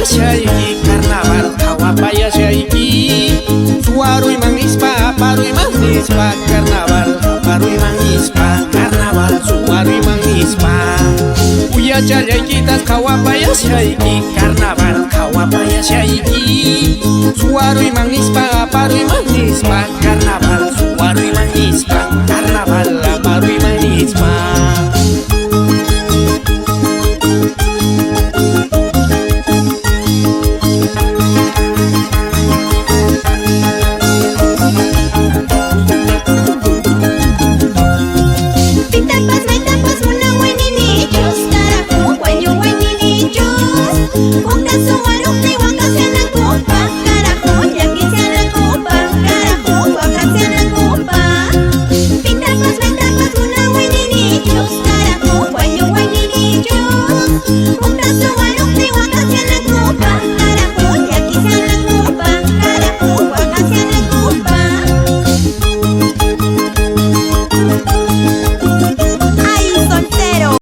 Qhawapayashayki, carnaval qhawapayashayki. Suwaruyman nispa, aparuyman nispa, carnaval aparuyman nispa, carnaval suwaruyman nispa. Uyachallaykitas qhawapayashayki, carnaval qhawapayashayki. Suwaruyman nispa, aparuyman nispa, carnaval suwaruyman nispa, carnaval aparuyman nispa. Pitapas maytapas munawayninichus, carajo, wañuwayninichus. Waka suwaruptin waqasanankupaq, carajo, llakisanankupaq, carajo, waqasanankupaq. Pitapas maytapas munawayninichus, carajo, wañuwayninichus.